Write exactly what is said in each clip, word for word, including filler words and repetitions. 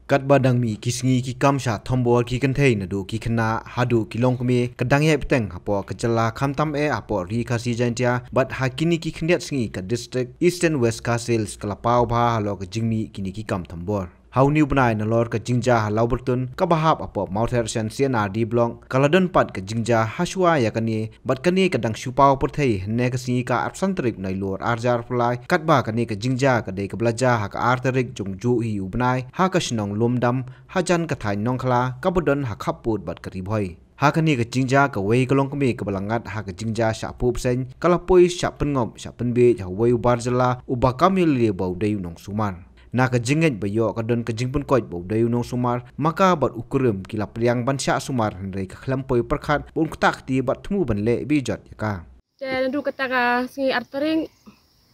Katba dang mih ki sngi ki kam shah thombor ki kynthei naduh ki khynnah haduh ki longkmie ka dang ïai bteng hapoh ka jylla khamtam eh hapoh Ri Khasi Jaintia bad ha kine ki khyndiat sngi ka district Eastern West Khasi Hills ka la paw bha halor ka jingmih kine ki kam thombor. Ha une u bnai nalor ka jingjia ha Lawbyrtun kaba hap hapoh Mawther sha C&RD Block ka la don pat ka jingjia ha shuwa ïa kane bad kane ka dang shu paw pyrthei hynne ka sngi ka arphew san tarik Nailur arhajar arphew lai katba kane ka jingjia ka dei kaba la jia ha ka ar tarik jong juh hi u bnai ha ka shnong Lumdam hajan ka thaiñ Nongkhla kaba don ha khappud bad ka Ri Bhoi. Ha kane ka jingjia kawei ka longkmie kaba la ngat ha ka jingjia shah puh bseiñ ka la poi shah pynngop shah pynbiej ha uwei u bar jylla uba kam ïaleh ba u dei u nongsumar. Na ka jingngeit ba ïoh ka don ka jingpynkoit ba u dei u nongsumar, ma ka bad u kurim ki la pdiang ban shah sumar hynrei ka khlem poi pyrkhat ba un ktah kti bad thmu ban leh ba ïeit ïa ka. Te naduh kata ka sngi ar tarik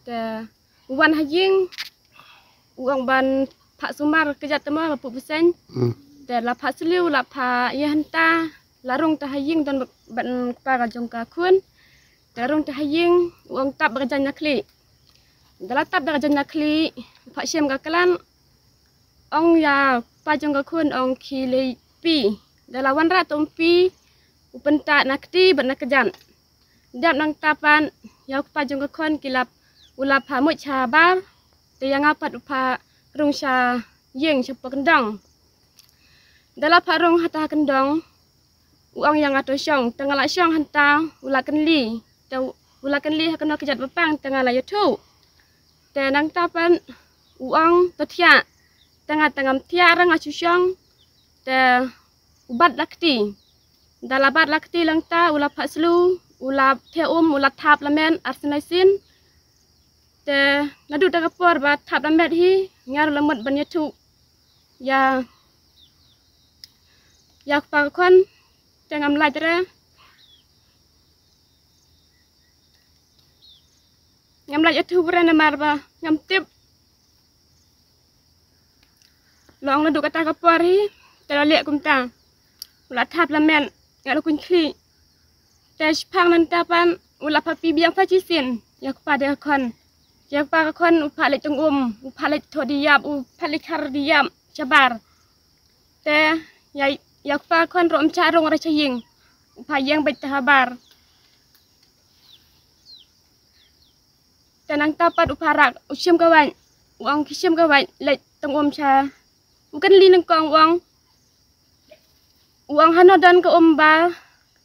te u wan ha ïing u ong ban phah sumar ka jait te mo ba puh bseiñ. Te la phah sliew la phah ïa hynta la rung te ha ïing don bad kpa ka jong ka khun. Te la rung te ha ïing u ong tap ba ka jaiñ na khlieh. Da la tap da ka jaiñ na khlieh u phah shem ka klan ong ïa kpa jong ka khun ong khie leit pi. Da la wanrah te um pi u pynta na kti bad na kjat. Dep nangta pat ïa u kpa jong ka khun ki la u la phah mut sha bar. Te ïa nga pat u phah rung sha ïing sha poh kyndong. Da la phah rung hata ha kyndong u ong ïa nga to shong te nga la shong hynta u la kynli. Te u la kynli ha kano ka jait ba pang te nga la ïathuh. Te nangta pat u ong to thiah te nga te ngam thiah re nga shu shong. Te u bat la kti. Da la bat la kti nangta u la phah sliew u la theh um u la thap la met ar sien lai sien. Te naduh ta ka por ba thap la met hi nga ruh la mut ban ïathuh ïa ïa kpa ka khun te ngam lait re. Ngam lait ïathuh re namar ba ngam tip. Long naduh kata ka por hi te la leh kumta u la thap la met nga la kuñ khlieh. Te shiphang nangta pat u la phah pi biang sa shisien ïa kpa de ka khun. Ïa kpa ka khun u phah leit tong um u phah leit thoh diap u phah leit khar diap shabar. Te ïa ïa kpa ka khun ruh um shah rung re sha ïing u phah ïeng beit te habar. Te nangta pat u phah rah u shim ka wait u ong ki shim ka wait leit tong um sha u kynli nyngkong u ong u ong hano don ka um ba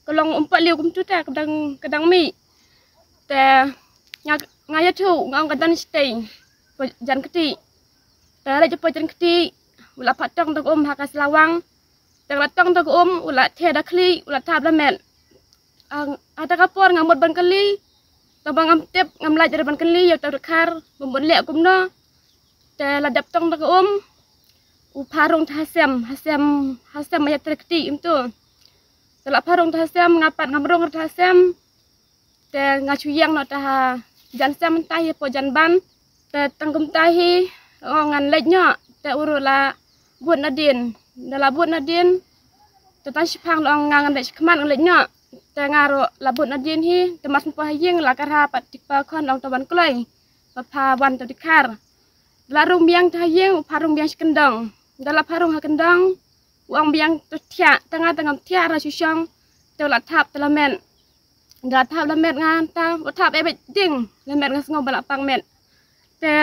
ka long um pat liu kumtu te ka dang ka dang mih. Te nga nga ïathuh nga ong ka don shatei poh jan kti. Te leit poh jan kti u la phah tong da ka um ha ka slawang. Te la tong da ka um u la theh da khlieh u la thap la met. Hata ka por nga mut ban kylli tang ba ngam tip ngam lait re ban kylli ïa uta u dkhar ba mut leh kumno. Te la dep tong da ka um u phah rung te ha sem ha sem ha sem ma ïa tre kti um tu. Te la phah rung te ha sem nga pat ngam rung re te ha sem. Te nga shu ïeng noh te ha jan sem mynta hi poh jan ban. Te tang kumta hi ong ngan leit noh te u ruh la bud nadien. Da la bud nadien te tang shiphang la ong nga ngan leit shakhmat ngan leit noh. Te nga ruh la bud nadien hi te mar shen poh ha ïing la kyrha pat ti kpa khun ong to ban kloi ba pha wan to dkhar. La rung biang te ha ïing u pha rung biang sha kyndong. Da la pha rung ha kyndong u ong biang to thiah te nga te ngam thiah ra shu shong. Te u la thap te la met. Da la thap la met nga ta u thap e beit ding la met nga sngew ba la pang met. Te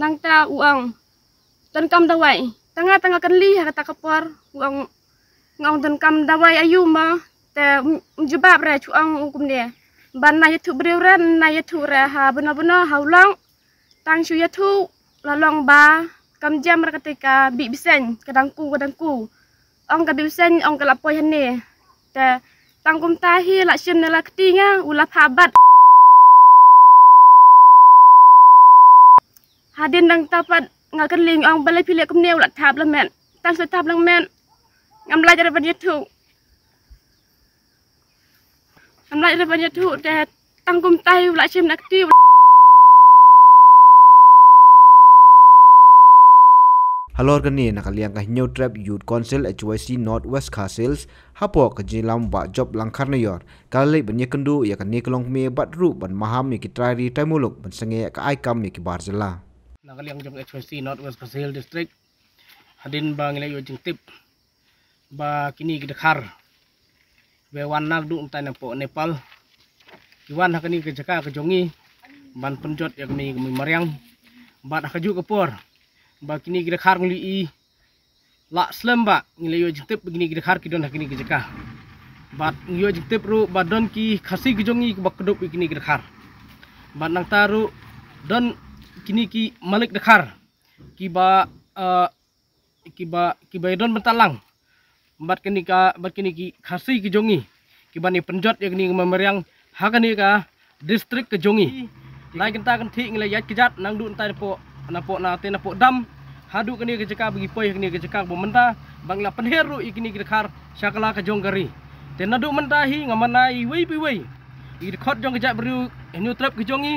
nangta u ong donkam dawai. Te nga te nga kylli ha kata ka por u ong nga ong donkam dawai aïu ma. Te um jubab re shu ong u kumne ban na ïathuh briew re na ïathuh re ha bno bno ha u long. Tang shu ïathuh la long ba kam jem re kata ka bih bseiñ ka dang ku ka dang ku. Ong ka bih bseiñ ong ka la poi hangne. Te tang kumta hi la shim ne la kti nga u la pha bat. Hadien nangta pat nga kylli ong balei phi leh kumne u la thap la met. Tang shu la thap la met ngam lait re ban ïathuh. Ngam lait re ban ïathuh te tang kumta hi u la shim na kti. Halor kane na ka liang ka Hynñiewtrep Youth Council H Y C North West Khasi Hills hapoh ka jingïalam Bah Job Langkharnaior ka la leit ban ïakynduh ïa kane ka longkmie bad ruh ban maham ïa ki trai ri trai muluk ban sangeh ka ai kam ïa ki bar jylla. Na ka liang jong H Y C North West Khasi Hills District Hadien ba ngi la ïoh jingtip ba kine ki dkhar ba wan na ka duk ntai na pok Nepal ki wan ha kane ka jaka ka jong ngi ban pynjot ïa kane ka mei mariang. Bad ha ka juh ka por ba kine ki dkhar ngi la ïoh i la slem ba ngi la ïoh jingtip ba kine ki dkhar ki don ha kane ka jaka. Bad ngi ïoh jingtip ruh ba don ki Khasi ka jong ngi kiba kdup ïa kine ki dkhar. Bad nangta ruh don kine ki malik dkhar kiba, eh, kiba, kiba don bynta lang bad kine ka, bad kine ki Khasi ki jong ngi kiba ngi pynjot ïa kane ka mei mariang ha kane ka district ka jong ngi. Lai kynta kynthih ngi la ïaid kjat nang duk ntai na pok, na pok na te na pok dam haduh kane ka jaka ba ngi poi ha kane ka jaka ba mynta ba ngi la pynher ruh ïa kine ki dkhar sha kylla ka jong ka ri. Te naduh mynta hi nga mane iwei pa iwei i dkhot jong ka jaitbynriew Hynñiewtrep ka jong ngi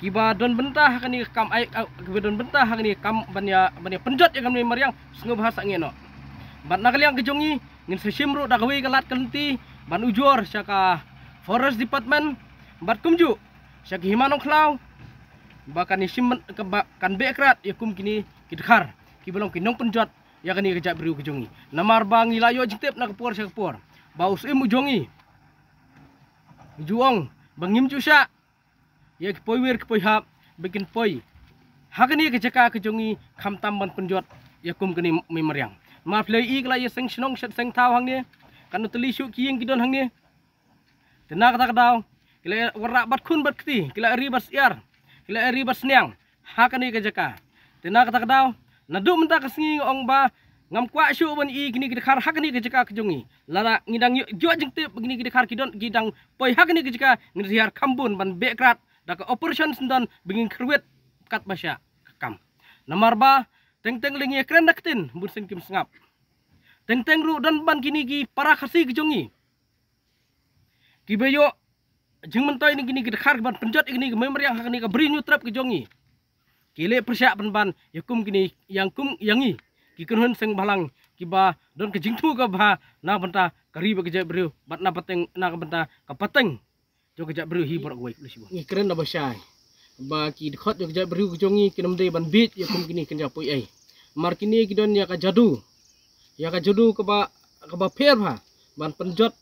kiba don bynta ha kane ka kam ai, kiba don bynta ha kane ka kam ban ïa, ban ïa pynjot ïa ka mei mariang sngewbha sangeh noh. Bad na ka liang ka jong ngi ngin sa shim ruh da kawei ka lad ka lynti ban ujor sha ka Forest Department bad kumjuh sha ka Hima Nongkhlaw ba kan ïa shim, ka ba kan beh krad ïa kum kine ki dkhar kiba long ki nongpynjot ïa kane ka jaitbynriew ka jong ngi. Namar ba ngi la ïoh jingtip na ka por sha ka por ba u Syiem u jong ngi u ju ong ba ngim ju shah ïa ki poiwir ki poihap ba kin poi ha kane ka jaka ka jong ngi khamtam ban pynjot ïa kum kane mei mariang. Namar phi la ïohi ka la ïa seng shnong shet seng thaw hangne, kan ym tylli shuh ki ïing ki don hangne. Te na kata ka daw ki la wanrah bad khun bad kti, ki la ri bad syiar, ki la ri bad sniang ha kane ka jaka. Te na kata ka daw naduh mynta ka sngi nga ong ba ngam kwah shuh ban ïohi kine ki dkhar ha kane ka jaka ka jong ngi. Lada ngi dang ïoh, ïoh jingtip ba kine ki dkhar ki don, ki dang poi ha kane ka jaka, ngin sa hiar kham bun ban beh krad da ka operation syndon ba ngin kyrwit katba shah ka kam. Namar ba teng teng lei ngi ïa kren da ka ktien, bun sien kim sngap. Teng teng ruh don bad kine ki para Khasi ki jong ngi kiba ïoh jingmyntoi na kine ki dkhar ban pynjot ïa kane ka mei mariang ha kane ka bri Hynñiewtrep ka jong ngi. Ki leh pyrshah pynban ïa kum kine, ïa kum ïa ngi ki kynhun seng bhalang kiba don ka jingthmu kaba bha na ka bynta ka ri bad ka jaitbynriew bad na pateng, na ka bynta ka pateng jong ka jaitbynriew hi baroh kawei. Khublei shibun. Ngi kren da ba shai ba ki dkhot jong ka jaitbynriew ka jong ngi kin ym dei ban bieit ïa kum kine ki kynja poiei. Namar kine ki don ïa ka jadu, ïa ka jadu kaba, kaba pher bha ban pynjot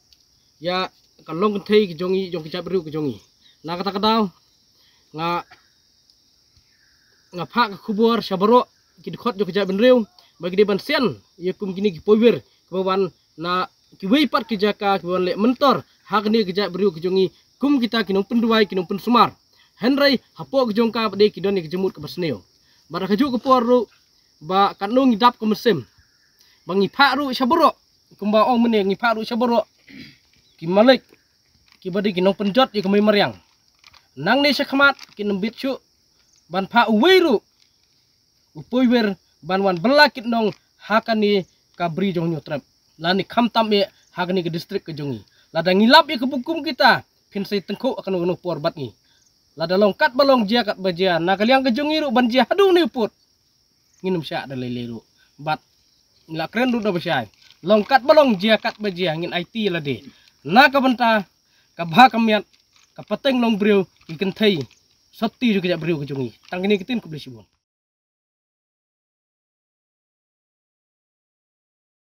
ïa ka long kynthei ka jong ngi, jong ka jaitbynriew ka jong ngi. Na kata ka daw nga, nga phah ka khubor sha baroh ki dkhot jong ka jaitbynriew ba ki dei ban sian ïa kum kine ki poiwir kiba wan na kiwei pat ki jaka kiba wan leh myntor ha kane ka jaitbynriew ka jong ngi kum kita ki nongpynduwai, ki nongpynsumar. Hynrei hapoh ka jong ka ba dei ki don ïa ka jingmut kaba sniew. Bad ha ka juh ka por ruh ba katno ngi dap ka mynsiem ba ngi phah ruh sha baroh, kumba ong mynne, ngi phah ruh sha baroh ki malik kiba dei ki nongpynjot ïa ka mei mariang. Nangne sha khmat kin ym bieit shuh ban phah uwei ruh u poiwir ban wan bylla kit nong ha kane ka bri jong Hynñiewtrep lane khamtam eh ha kane ka district ka jong ngi. Lada ngi lap ïa ka bukum kita phin sa ïa tyngkhuh ha kano kano por bad ngi. Lada long katba long, jia katba jia, na ka liang ka jong ngi ruh ban jia haduh ne u pud, ngin ym shah da lei lei ruh. Bad ngi la kren ruh da ba shai, long katba long, jia katba jia, ngin aiti lade na ka bynta ka bha ka miat, ka pateng nongbriew, ki kynthei sopti jong ka jaitbynriew ka jong ngi. Tang kine ki ktien, khublei shibun.